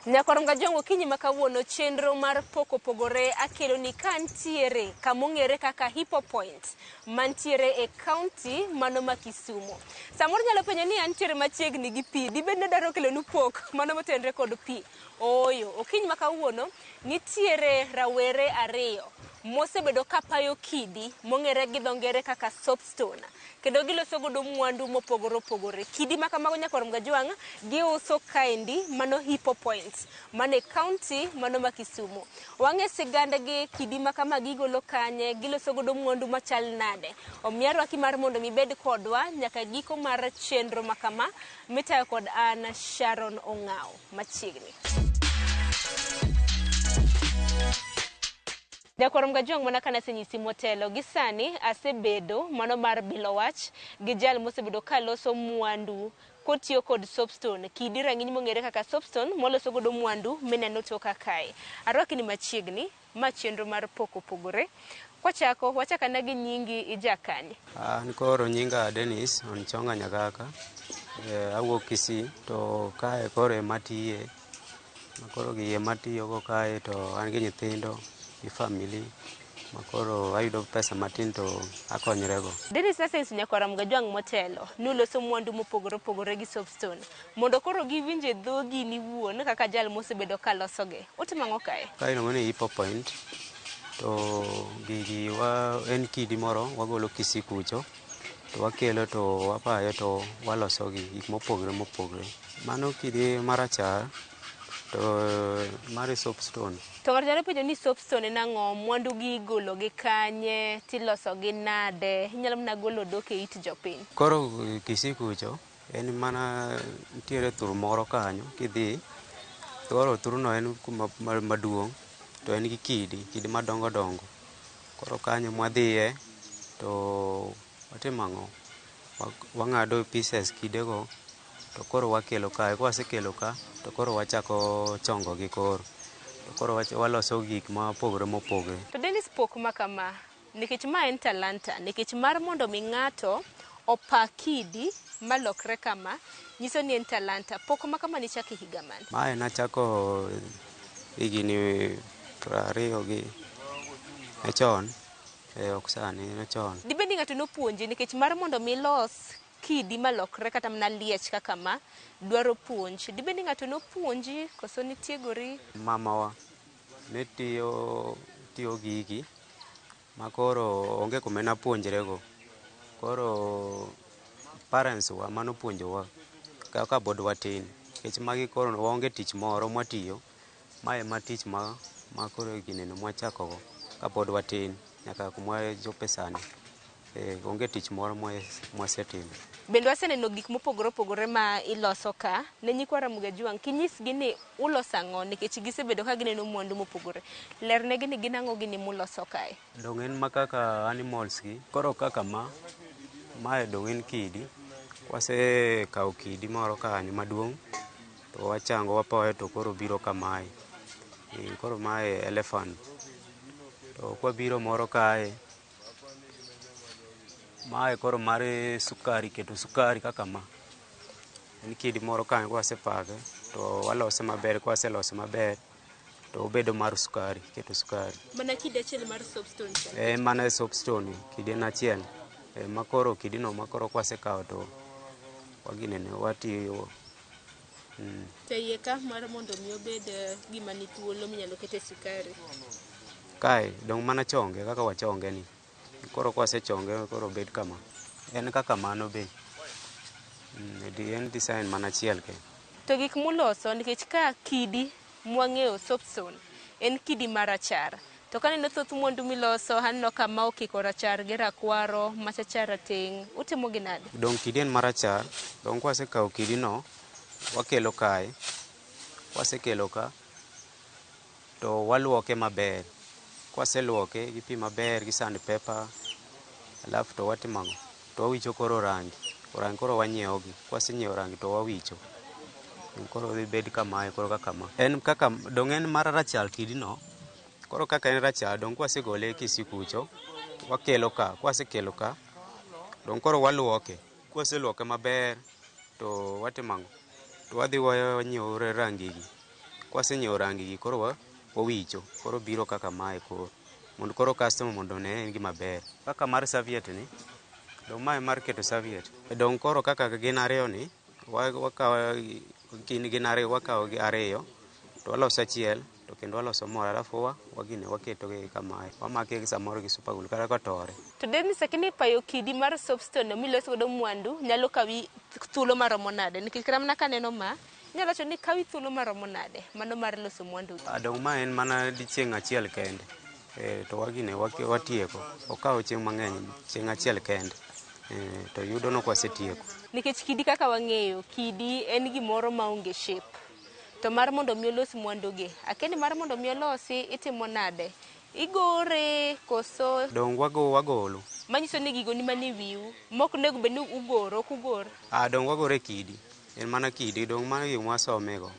Nyakwar Mgajwang' okinyi ma kawuono chenro mar pok opogore akeloni ka ntiere kamong'ere kaka Hippo Point mantiere e kaunti mano ma Kisumu. Samoro nyalo penjo ni antiere machiegni gi pi, dibed ni adwaro kelonu pok mano motenre kod pi. Ooyo, okinyi ma kawuono nitiere rawere ariyo mosebedo ka payo kidi mong'ere gi dho ngere kaka soapstone kendo giloso godo mwandu mopogore opogore. Kidi ma kamago nyakwar Mgajwang' giuso kaendi mano Hippo Point mano e kaunti mano ma Kisumu. Wang'e sigandgi kidi ma kama gigolo kanye, giloso godo mwandu machal nade. Omiyo arwaki mar mondo mi ibed kodwa nyaka giko mar chenro ma kama mitayo kod an Sharon Ong'aw machiegni. Nyakwar Mgajwang' mana kane asenyisi motelo, gi sani asebedo mano mar bilo wach gi jal mosebedo ka loso mwandu kotiyo kod soapstone, kidi rang'iny mong'ere kaka soapstone moloso godo mwandu mineno toka kae. Arwaki ni machiegni, ma chenro mar pok opogore. Kwachako, wachak ane gi nyingi ija kanye? An koro nyinga Dennis Onchonga Nyagaka. Awuok Kisii to kae koro ema atiye. Koro gigi ema atiyogo kae to an gi nyithindo gi family makoro ayudo pesa matin to akonyrego. Dennis nasenyiso nyakwar Mgajwang' motelo ni uloso mwandu mopogore opogore gi soapstone mondo koro giwinj e dhogi in iwuon kaka jal mosebedo ka losogi. Utimo ang'o kae? Kae iluongo ni Hippo Point to gigi wa, en kidi moro wagolo Kisii kucho to wakelo to wapayo to walosogi gik mopogre mopogre. Mano kidi marachar to mar soapstone. To ng'ato nyalo penjo ni soapstone en ang'o, mwandu gi igolo gi kanye, tiloso gi nade, inyalo mana golo dhok e it jopiny. Koro Kisii kucho en mana nitiere thur moro kanyo kidhi, koro thurno en kuma maduong' to en gi kidi, kidi madongo dongo. Koro kanyo mwadhiye to watimo ang'o? Wang'ado pieces kidego to koro wakelo kae, kwasekelo ka to koro wachako chongo gi koro. To koro waloso gik mopogore mopogore. To Dennis pok ma kama, nikech ma en talanta, nikech mar mondo mi ng'ato opa kidi malokre kama, nyiso ni en talanta. Pok ma kama nichako e higa mane? Mae nachako higni 20 gi ne chon, ok sani, ne chon. Dibed ni ng'ato nopuonji nikech mar mondo mi ilos kidi malokre kata mana liech kaka ma, dwaro puonj. Dibed ni ng'ato nopuonji koso nitiegori? Mamawa ne tiyo tiyo gigi makoro onge kuma napuonjrego. Koro parents wa manopuonjowa kaka pod watin. Nikech magi koro waonge tich moro mwatiyo, mae ema tich ma koro ginene mwachako go kapod watin nyaka kuma wachope sani. Onge tich moro mwasetimo. Bende waseneno gik mopogore opogore ma iloso ka ne nyikwa Ramogi Ajwang' kinyisgi ni uloso ang'o nikech gisebedo ka gineno mwandu mopogore. Lernegi ni gin ang'o gini muloso kae. Dong' en ma kaka animals gi, koro kaka ma, mae dong' en kidi. Kwasekawo kidi moro kanyo maduong' to wachango wapoyo to koro biro kamae. Koro mae elephant. To kwabiro moro kae, mae koro mar sukari, keto sukari kaka ma. En kidi moro kanyo kwasepage to walose maber, kwaselose maber to obedo mar sukari, keto sukari. Mana kidi achiel mar soapstone cha. En mana soapstone, kidi en achiel. Makoro kidino makoro kwasekawo to waginene, watiyo. To iye ka mar mondo mi obed gima ni thuolo minyalo kete sukari. Kae dong' mana chonge kaka wachonge ni. Koro kwasechonge koro obed kama. En kaka mano be. En design mana achiel ke. To gik muloso nikech ka kidi mwang'eyo soapstone en kidi marachar. To kaneno thoth mwandu miloso aneno ka ma okiko rachar gi rakwaro, machacha rateng'. Utimo gi nade? Dong' kidi en marachar, dong' kwasekawo kidi no, wakelo kae, kwasekelo ka, to waluoke maber. Kwaseluoke gi pi maber gi sandpaper, alafu to watimo ang'o? To wawicho koro rangi. Rangi koro wanyiewo gi. Kwasenyiewo rangi to wawicho. Koro dhi bed kamae koro kaka ma. En kaka dong' en mar rachar kidi no. Koro kaka en rachar dong' kwasegole Kisii kucho, wakelo ka, kwasekelo ka, dong' koro waluoke. Kwaseluoke maber, to watimo ang'o? To wadhi wanyiewo rangi gi. Kwasenyiewo rangi gi koro wawicho, koro biro kaka mae koro. Mondo koro customer mondo one en gima ber. Kaka mar serviette ni, dong mae mar keto serviette. Dong koro kaka gin ariyo ni, wakawo gin ariyo, wakawo gi ariyo, to waloso achiel, to kendo waloso moro, alafu wagine waketo gi kamae. Wamake gi samoro gi super glue kata kotore. To Dennis, lakini payo kidi mar soapstone miloso godo mwandu nyalo kawi thuolo maromo nade? Nikech kata mana kaneno ma, inyalo wacho ni kawi thuolo maromo nade mano mar loso mwandu? Dong ma en mana chieng' achiel kende. To wagine watieko. Okawo chieng' mang'eny, chieng' achiel kende. To yudo no kwasetieko. Nikech kidi kaka wang'eyo, kidi en gimoro maonge shape. To mar mondo mi olos mwandu gi, akia mar mondo mi olosi itimo nade? Igore koso? Dong wagolo. Manyiso ni gigo ni mana e wiu, mok onego bed ni ugoro, ok ugor. Dong wagoro e kidi. En mana kidi, dong mano gik mwasome go.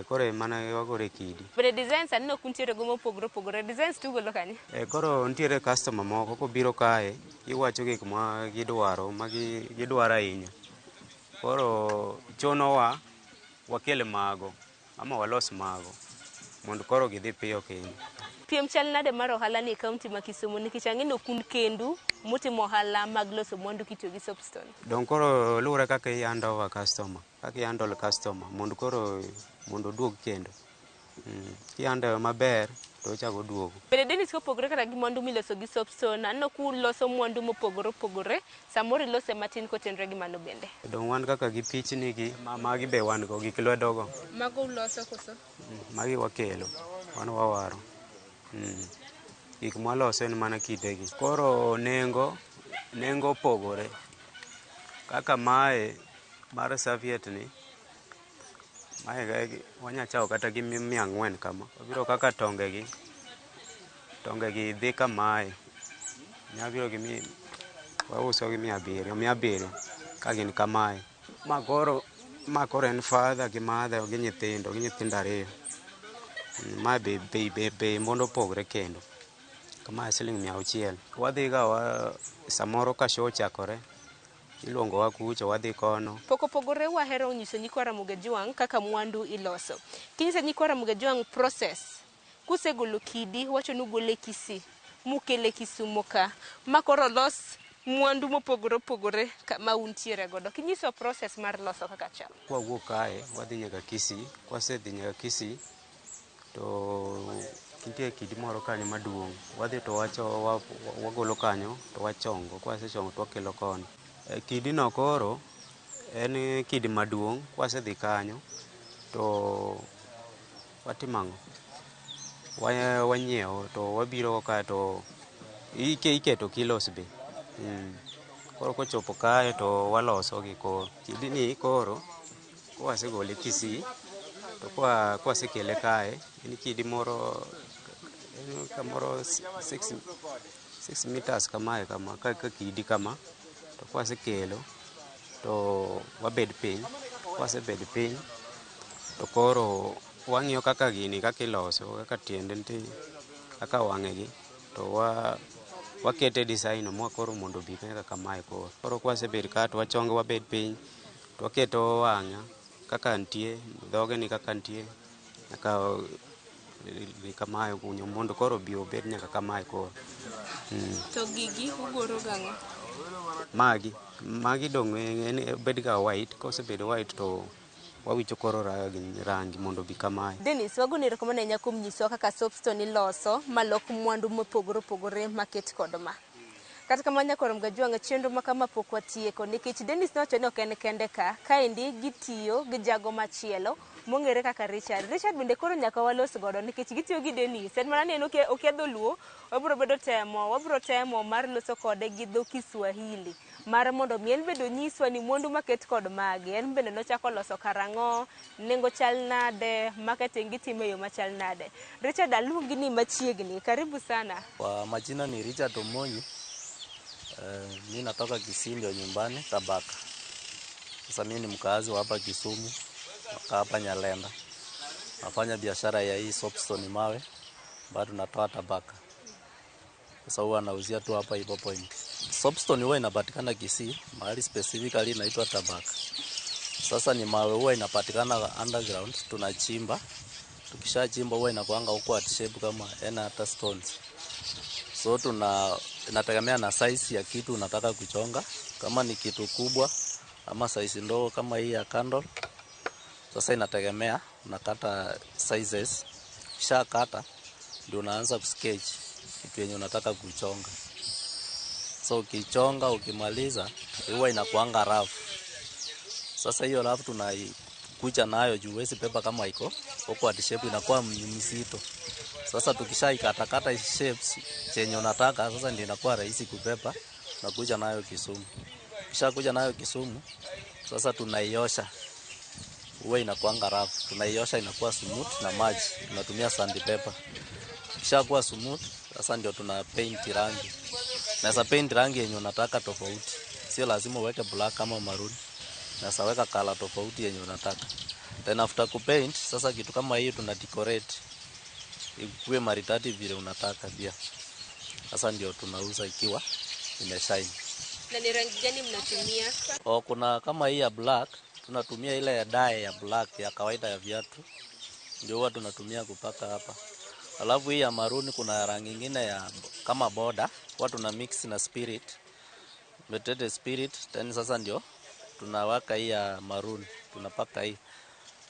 Koro en mana wagoro e kidi. Bende designs aneno kuntiere go mopogore opogore. Designs tugolo kanye? Koro nitiere customer moko kobiro kae, giwacho gik ma gidwaro, ma gidwaro ahinya. Koro chunowa wakel mago, ama walos mago, mondo koro gidhi piyo kendo. Piem chal nade mar ohala ni e kaunti ma Kisumu nikech ang'e ni ok un kendu mutimo ohala mag loso mwandu kitiyo gi soapstone. Dong koro luwore kaka i hand over customer, kaka i handle customer, mondo koro mondo oduog kendo. Ki handle maber, to ochako oduogo. Bende Dennis kopogore kata gi mwandu miloso gi soapstone, aneno kuloso mwandu mopogore opogore, samoro ilose matin kotenore gi mano bende. Dong wan kaka gi pichni gi, magi be wan go, gik lwedo go. Mago uloso koso? Magi wakelo, wan wawaro. Gik mwaloso en mana kitegi. Koro nengo, nengo opogore. Kaka mae mar serviette ni, mae wanya chako kata gi 400 kama. Obiro kaka tonge gi, tonge gi dhi kamae. Nya biro gi wauso gi 700, 700 ka gin kamae. Ma koro en father gi mother gi nyithindo, gi nyithindo ariyo. Ma be bei mondo opogre kendo. Kama siling 600. Wadhi ga samoro ka show ochakore, iluongo wa kucho, wadhi kono. Pok opogore wahero nyiso nyikwa Ramogi Jwang' kaka mwandu iloso. Kinyiso nyikwa Ramogi Jwang' process, kusegolo kidi, wacho ni ugole Kisii, mukele Kisumu ka, ma koro los mwandu mopogore opogore ma untiere godo. Kinyiso process mar loso kaka chal. Kwawuok kae, wadhi nyaka Kisii, kwasedhi nyaka Kisii, to nitie kidi moro kanyo maduong'. Wadhi to wagolo kanyo, to wachongo. Kwasechongo to wakelo kono. Kidi no koro en kidi maduong'. Kwasedhi kanyo to watimo ang'o? Wanyiewo to wabiro kae to iketo kilos be. Koro kochopo kae to waloso gi koro. Kidi ni koro kwasegole Kisii to kwasekele kae, en kidi moro en kamoro 6 meters kamae kama ka kidi kama. To kwasekelo to wabed piny, kwasebed piny to koro wang'iyo kaka gini kaka iloso, kaka tiende nitie, kaka wang'e gi, to wakete design mwa koro mondo obi kaka kamae koro. Koro kwasebet ka to wachongo wabed piny, to waketo wang'a kaka nitie, dhoge ni kaka nitie, nyaka kamae kunyo mondo koro obi obed nyaka kamae koro. To gigi ugoro gang'o? Magi dong' en bed ga white, kosebedo white to wawicho koro rangi mondo obi kamae. Dennis, wagoni erokamano ahinya kuom nyisowa kaka soapstone iloso malok mwandu mopogore opogore maket kod ma. Kata kamano nyaka Ramogi Jwang' chenro ma kama pok watieko nikech Dennis nowacho ni ok en kende ka, kaendi gitiyo gi jago machielo mong'ere kaka Richard. Richard bende koro nyaka walos godo nikech gitiyo gi Dennis. En mana ni en okia dholuo, wabiro bedo temo, wabiro temo mar loso kode gi dho Kiswahili mar mondo mi en bende onyiswa ni mwandu maket kod magi. En bende nochako loso karang'o, nengo chal nade, marketing gitimo e yo machal nade. Richard, aluongi ni machiegni, karibu sana. Kwa majina ni Richard Omonyi. Mi natoka Kisii ndio nyumbani Tabaka. Sasa mimi ni mkazi wa hapa Kisumu, hapa Nyalenda. Nafanya biashara ya hii soapstone mawe, bado natoa Tabaka. Sasa huwa nauzia tu hapa Hippo Point. Soapstone huwa inapatikana Kisii, mahali specifically inaitwa Tabaka. Sasa ni mawe huwa inapatikana underground, tunachimba. Tukishachimba huwa inakuanga huko at shape kama ena hata stones. So inategemea na size ya kitu unataka kuchonga, kama ni kitu kubwa ama size ndogo kama hii ya candle. Sasa inategemea unakata sizes. Ukishakata ndio unaanza kusketch kitu yenye unataka kuchonga. So ukichonga ukimaliza huwa inakuanga rough. Sasa hiyo rough tunaikuja nayo juu huwezi beba kama iko huko at shape, inakuwa mzito. Sasa tukishaikatakata shapes chenye unataka, sasa ndio inakuwa rahisi kubeba na kuja nayo Kisumu. Kisha kuja nayo Kisumu, sasa tunaiosha. Huwa inakuanga rough. Tunaiosha inakuwa smooth na maji. Tunatumia sandpaper. Kisha kuwa smooth, sasa ndio tuna paint rangi. Naweza paint rangi yenye unataka tofauti. Sio lazima uweke black kama maroon. Naweza weka color tofauti yenye unataka. Then after kupaint, sasa kitu kama hii tuna decorate. Ikuwe maridadi vile unataka pia. Sasa ndio tunauza ikiwa imeshine. Na ni rangi gani mnatumia? O, kuna kama hii ya black, tunatumia ile ya dye ya black ya kawaida ya viatu. Ndio huwa tunatumia kupaka hapa. Alafu hii ya maroon kuna rangi nyingine ya kama boda, huwa tuna mix na spirit. Metete spirit, then sasa ndio tunawaka hii ya maroon, tunapaka hii.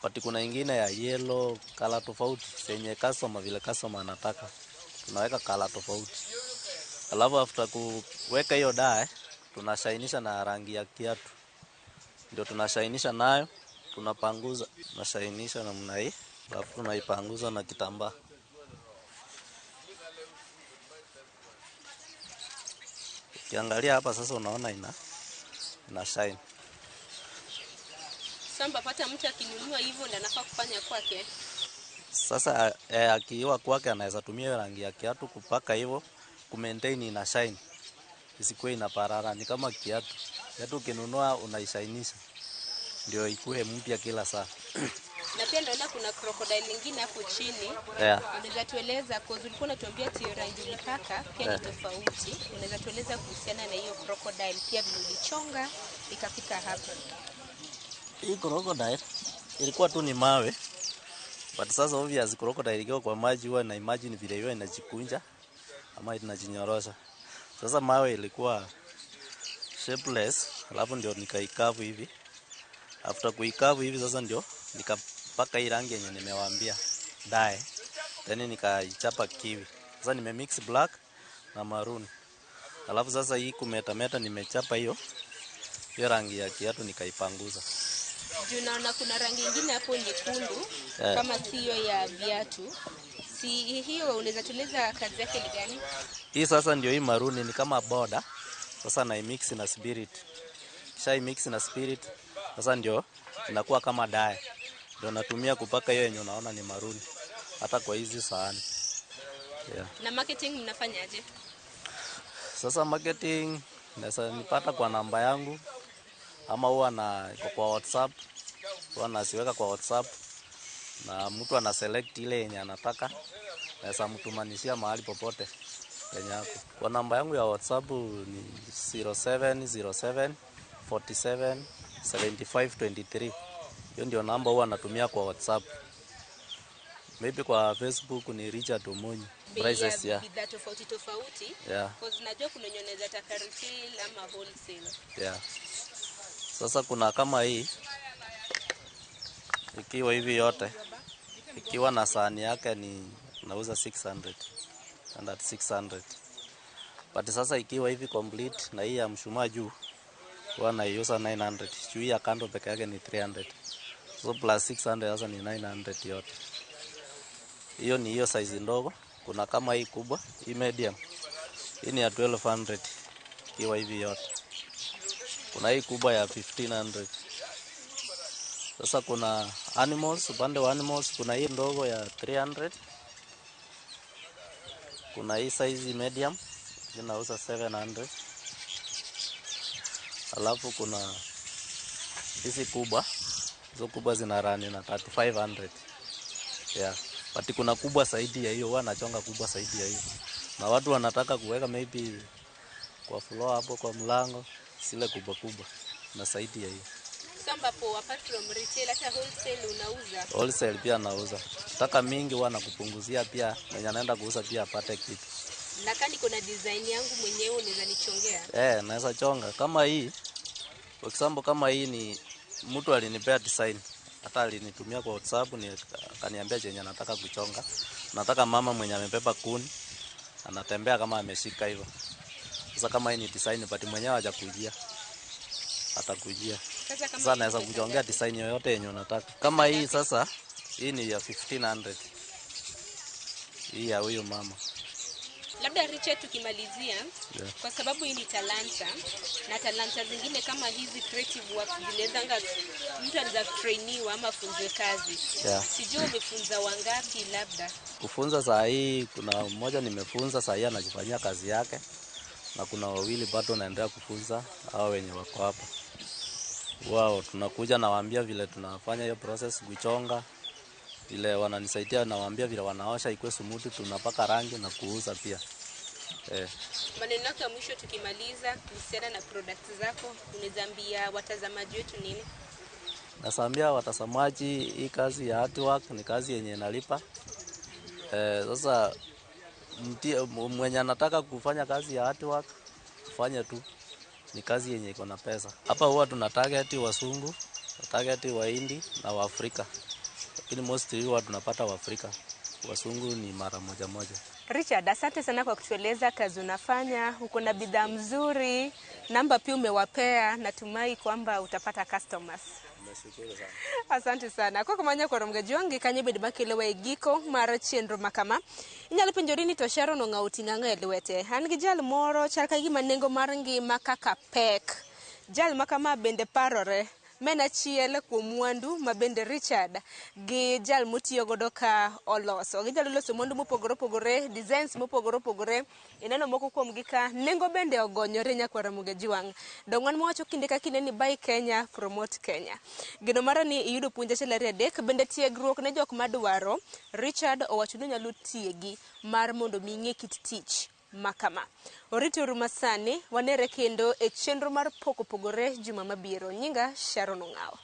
But kuna ingine ya yellow, color tofauti, zenye customer vile customer anataka. Tunaweka color tofauti. Alafu after kuweka hiyo dye, tunashainisha na rangi ya kiatu. Ndio tunashainisha nayo, tunapanguza, tunashainisha namna hii, alafu tunaipanguza na kitambaa. Ukiangalia hapa sasa unaona ina shine. Samba pata mtu akinunua hivyo ndio anafaa kufanya kwake. Sasa akiwa kwake anaweza tumia hiyo rangi ya kiatu kupaka hivyo ku maintain ina shine. Isikuwe inaparara, ni kama kiatu. Kiatu ukinunua unaishainisha ndio ikuwe mpya kila saa. Na pia naona kuna crocodile nyingine hapo chini. Yeah. Unaweza tueleza, cause ulikuwa unatuambia ati rangi ulipaka pia ni tofauti. Unaweza tueleza kuhusiana na hiyo crocodile pia vile ulichonga ikafika hapa? Hii crocodile ilikuwa tu ni mawe. But sasa obvious crocodile ikiwa kwa maji huwa na imagine vile hiyo inajikunja ama inajinyorosha. Sasa mawe ilikuwa shapeless, alafu ndio nikaikavu hivi. After kuikavu hivi sasa ndio nikapaka hii rangi yenye nimewaambia dye. Then nikaichapa kiwi. Sasa nimemix black na maroon. Alafu sasa hii kumetameta nimechapa hiyo rangi ya kiatu nikaipanguza. Juu naona kuna rangi nyingine hapo nyekundu kama sio ya viatu. Si hiyo, unaweza tueleza kazi yake ni gani? Hii sasa ndio hii maroon ni kama boda. Sasa na mix na spirit. Kisha mix na spirit, sasa ndio inakuwa kama dye. Ndio natumia kupaka hiyo yenye unaona ni maroon hata kwa hizi sahani. Yeah. Na marketing mnafanyaje? Sasa marketing naweza nipata kwa namba yangu ama huwa na kwa WhatsApp. Huwa nasiweka kwa WhatsApp na mtu ana select ile yenye anataka. Naweza mtumanishia mahali popote yenye yako. Kwa namba yangu ya WhatsApp ni 0707 47 75 23. Hiyo ndio namba huwa natumia kwa WhatsApp. Maybe kwa Facebook ni Richard Omonyi. Bei Prices, ya yeah. bidhaa tofauti tofauti. Yeah. Cause najua kuna wenye wanaweza taka retail ama wholesale. Yeah. Sasa kuna kama hii ikiwa hivi yote ikiwa na sahani yake ni nauza 600 and at 600. But sasa ikiwa hivi complete na hii ya mshumaa juu huwa naiuza 900. Juu ya kando peke yake ni 300. So plus 600 sasa ni 900 yote. Hiyo ni hiyo size ndogo. Kuna kama hii kubwa, hii medium. Hii ni ya 1200 ikiwa hivi yote. Kuna hii kubwa ya 1500. Sasa kuna animals, upande wa animals kuna hii ndogo ya 300. Kuna hii size medium inauza 700. Alafu kuna hizi kubwa, hizo kubwa zina run na 3500. Yeah. But kuna kubwa zaidi ya hiyo, huwa nachonga kubwa zaidi ya hiyo. Na watu wanataka kuweka maybe kwa floor hapo kwa mlango, zile kubwa kubwa na zaidi ya hiyo. So ambapo apart from retail hata wholesale unauza? Wholesale pia nauza. Taka mingi huwa nakupunguzia pia, mwenye anaenda kuuza pia apate kitu. Na kama niko na design yangu mwenyewe unaweza nichongea? Naweza chonga. Kama hii, for example kama hii ni mtu alinipea design. Hata alinitumia kwa WhatsApp ni akaniambia chenye anataka kuchonga. Nataka mama mwenye amebeba kuni anatembea kama ameshika hivyo. Sasa kama hii ni design but mwenyewe hajakujia. Atakujia. Sasa kama Sasa naweza hii ni kuchongea design yoyote yenye unataka. Kama hii sasa, hii ni ya 1500. Hii ya huyu mama. Labda Richard, tukimalizia, Yeah. kwa sababu hii ni talanta na talanta zingine kama hizi creative works zinawezanga mtu anaweza trainiwa ama afunzwe kazi. Yeah. Sijui umefunza wangapi labda? Kufunza saa hii kuna mmoja nimefunza saa hii anajifanyia kazi yake, na kuna wawili bado naendelea kufunza hao wenye wako hapa. Wao tunakuja nawaambia vile tunafanya hiyo process kuchonga, vile wananisaidia nawaambia vile wanaosha ikuwe sumuti, tunapaka rangi na kuuza pia. Maneno yako ya mwisho tukimaliza kuhusiana na products zako, unaweza ambia watazamaji wetu nini? Naambia watazamaji hii kazi ya artwork ni kazi yenye inalipa. Sasa mwenye anataka kufanya kazi ya artwork fanye tu, ni kazi yenye iko na pesa. Hapa huwa tuna target wasungu, target Wahindi na Waafrika, lakini mostly huwa tunapata Waafrika. Wasungu ni mara moja moja. Richard, asante sana kwa kutueleza kazi unafanya. Uko na bidhaa mzuri, namba pia umewapea, natumai kwamba utapata customers. Nashukuru sana. Asante sana koko manya kwaro mgajuangi kanyo bed makelo e giko mar chenro makama. Inyalo penjori ni to Sharon ong'awo ting'o ang'o e lwete. An gi jal moro chal ka gima nengo mar ngima kaka pek. Jal makama bende parore. Ma en achiel kuom mwandu ma bende Richard gi jal motiyo godo ka oloso. Ginyalo loso mwandu mopogore opogore, designs mopogore opogore. Ineno moko kuom gi ka nengo bende ogonyore nyakwar Ramogi Ajwang'. Dong' wan mawacho kinde ka kinde ni buy Kenya, promote Kenya. Geno mara ni iyudo puonj achiel ariyo adek, bende tiegruok ne jok madwaro. Richard owacho ni onyalo tiegi mar mondo mi ing'e kit tich makama. Oritoru masani, wanere kendo e chenro mar pok opogore juma mabiro. Nyinga Sharon Ong'awo.